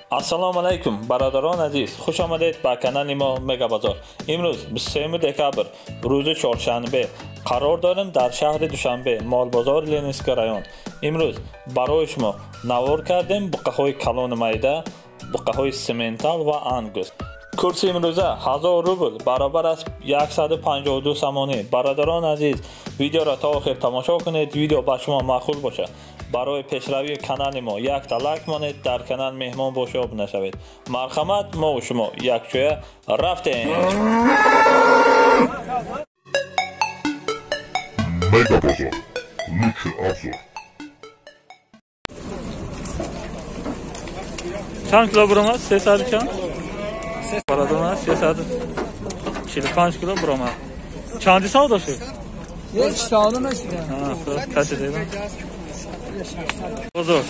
Ассалому алайкум, бародарон азиз, хуш омадед ба канали мо Мегабозор. Имрӯз 23 декабр, рӯзи чоршанбе, қарор дорем дар шаҳри Душанбе, молбозор Ленинский район. Имрӯз барои шумо навор кардем буққаҳои калони майда, буққаҳои симентал ва ангус. Курси имрӯза 1000 рубл баробар аст 152 сомонӣ. Бародарон азиз, видеоро то охир тамошо кунед, видео ба шумо маъқул бошад. Барои пешравии канали мо якта лайк монед, дар канал меҳмон бошед, обуна шавед. Марҳамат, мо ва шумо якҷоя рафтем. Мегабозор. Лучший обзор. Чанд кило буромад? 300 чанд? Бародарон, 345 кило буромад. Чанди савдо шуд? Ҳеҷ савдо нашуда. Касе дидам. Бозор.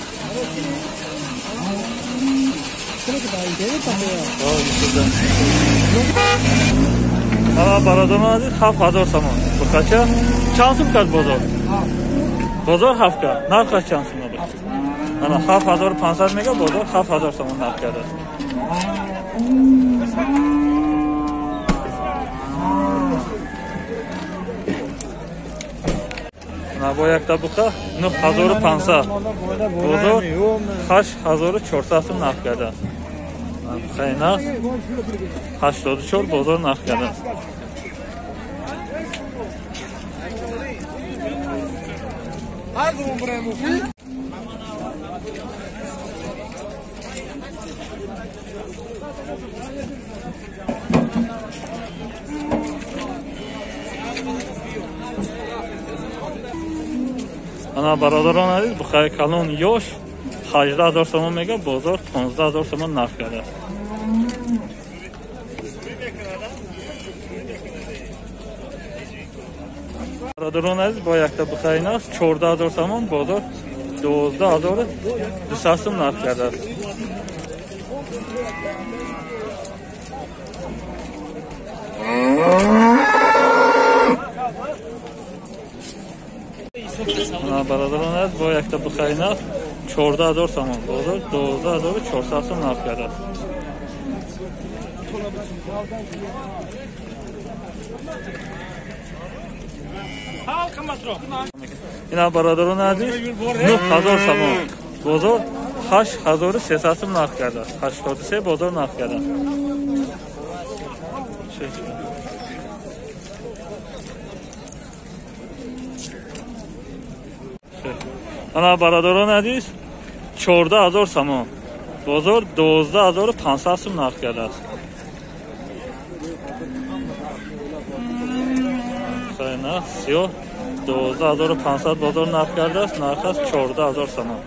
Бародарон азиз, 7000 сомон. Буқача чанд сум кард бозор? Бозор 7 кард. Нархаш чанд сум буд? Ана 7500 мега, бозор 7000 сомон нарх кардааст. Бо якта буқа 9500, бозор 8400 сум нарх кардааст. Буқаи нарх 84 бозор нарх кардааст. Ана бародарон азиз, буқаи калон ёш 18000 сомон мега, бозор 15000 сомон нарх кардааст. Бародарон азиз, бо якта буқаи нарх 14000 сомон, бозор 12200 сом нарх кардааст. Бародарон азиз, бо якта буқаи нарх 14000 сомон, бозор 12400 сом нарх кардааст. Ина бародарон азиз, 9000 сомон, бозор 8300 сом нарх кардааст. 83 бозор нарх кардааст. Ана бародарон азиз, 14000 сомон, бозор 12500 сом нарх кардааст. Нарх сиёҳ 12500 бозор нарх кардааст, нархаш 14000 сомон.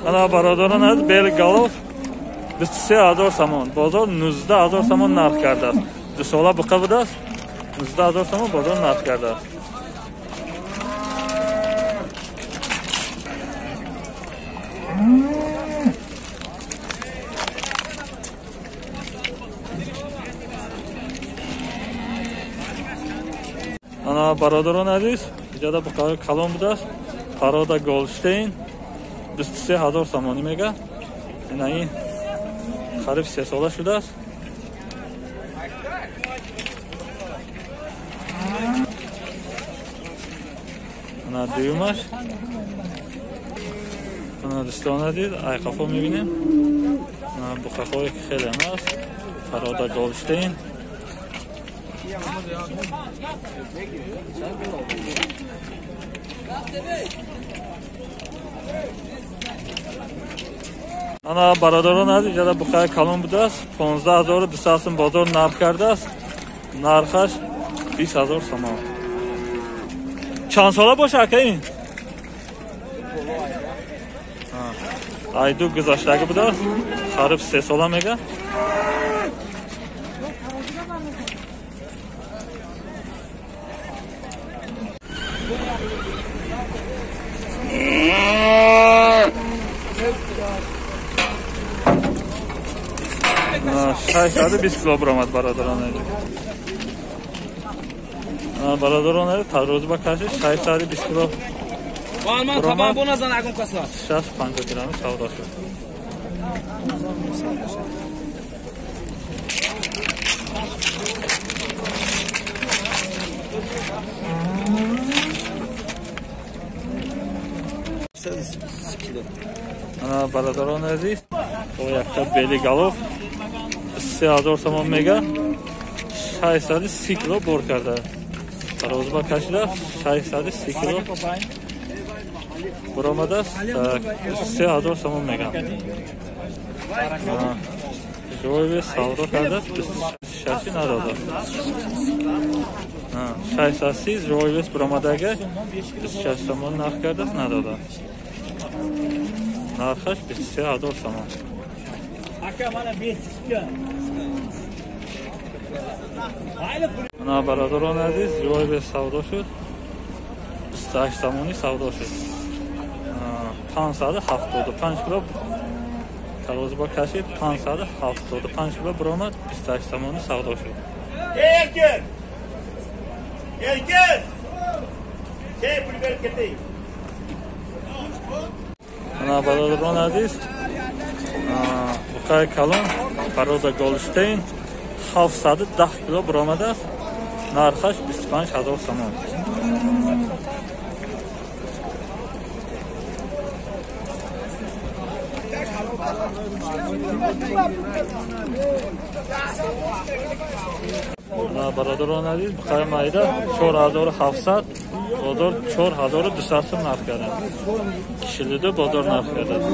Ана бародарон азиз, белгалов 23000 сомон, бозор 19000 сомон нарх кардааст. Ду сола буқа будааст, 19000 сомон бозор нарх кардааст. Ана бародарон азиз, иҷода буқаҳои калон будааст, парода Голштейн 23000 сомонӣ мега. Ина ин қариб 3 сола шудааст. Ана дуюмаш. Ана дӯстон азиз, айқафо мебинем. Ана буқаҳое ки хеле аст, парода Голштейн. Ана бародарон азиз, иҷода буқаи калон будааст, 15200 сом бозор нарх кардааст, нархаш 20000 сомон. Чанд сола боша ака ин? Айду гузаштагӣ будааст, қариб 3 сола мега. 620 кило баромад бародарон азиз. Бародарон азиз, тарозу ба кашид 620 кило баромад. 650 дирҳами савдо шуд. Бародарон азиз, бо якта бели галов 3000 сомон мега, 630 кило бор карда. Тарозу ба кашида 630 кило баромадааст, 3000 сомон мега. Ҷои савдо кардааст, 26 надодааст. 630 ҷои баромадага 26 сомон нарх кардааст, надодааст. Нархаш 23000 сомон. Ана бародарон азиз, ҷои савдо шуд, 28 сомонӣ савдо шуд. 575 кило тарозу ба кашид, 575 кило баромад, 28 сомонӣ савдо шуд. Erkin! Erkin! Şey pul berib ketay. Ана бародарон азиз, буқаи калон пароза Голштейн 710 кило баромадааст, нархаш 25000 сомон. Бародарон азиз, буқаи майда 4700, бозор 4200 сом нарх карданд. Кишилиду бозор нарх карданд.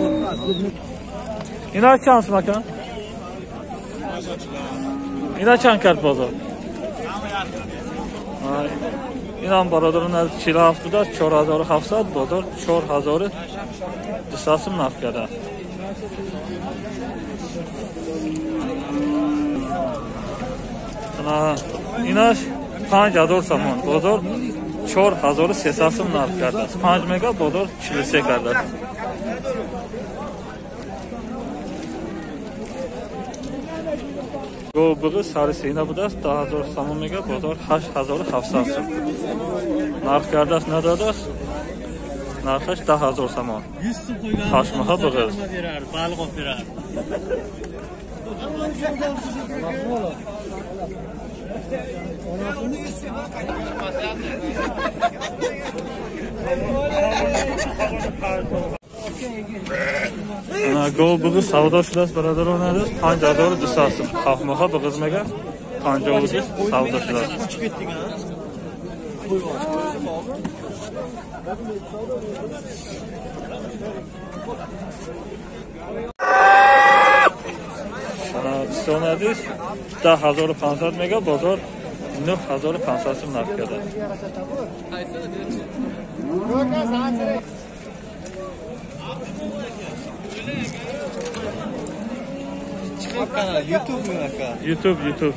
Ина чанд сом ака? Ина чанд кард бозор? Инам бародарон азиз 47 будааст, 4700, бозор 4200 сом нарх карданд. Инаш 5000 сомон, бозор 4300 сом нарх кардааст. 5 мега, бозор 43 кардааст. Говбиғи сари сина будааст, 10000 сомон мега, бозор 8700 сом нарх кардааст, надодааст. Нархаш 10000 сомон. Ҳаштмоҳа биғиз. Говбиғи савдо шудааст бародарон азиз, 5200 сом. Ҳафтмоҳа биғиз мега, 52 савдо шудааст. Дӯстони азиз, 10500 мега, бозор 9500 сом нарх кардааст. Канал YouTube mi aka? YouTube, YouTube.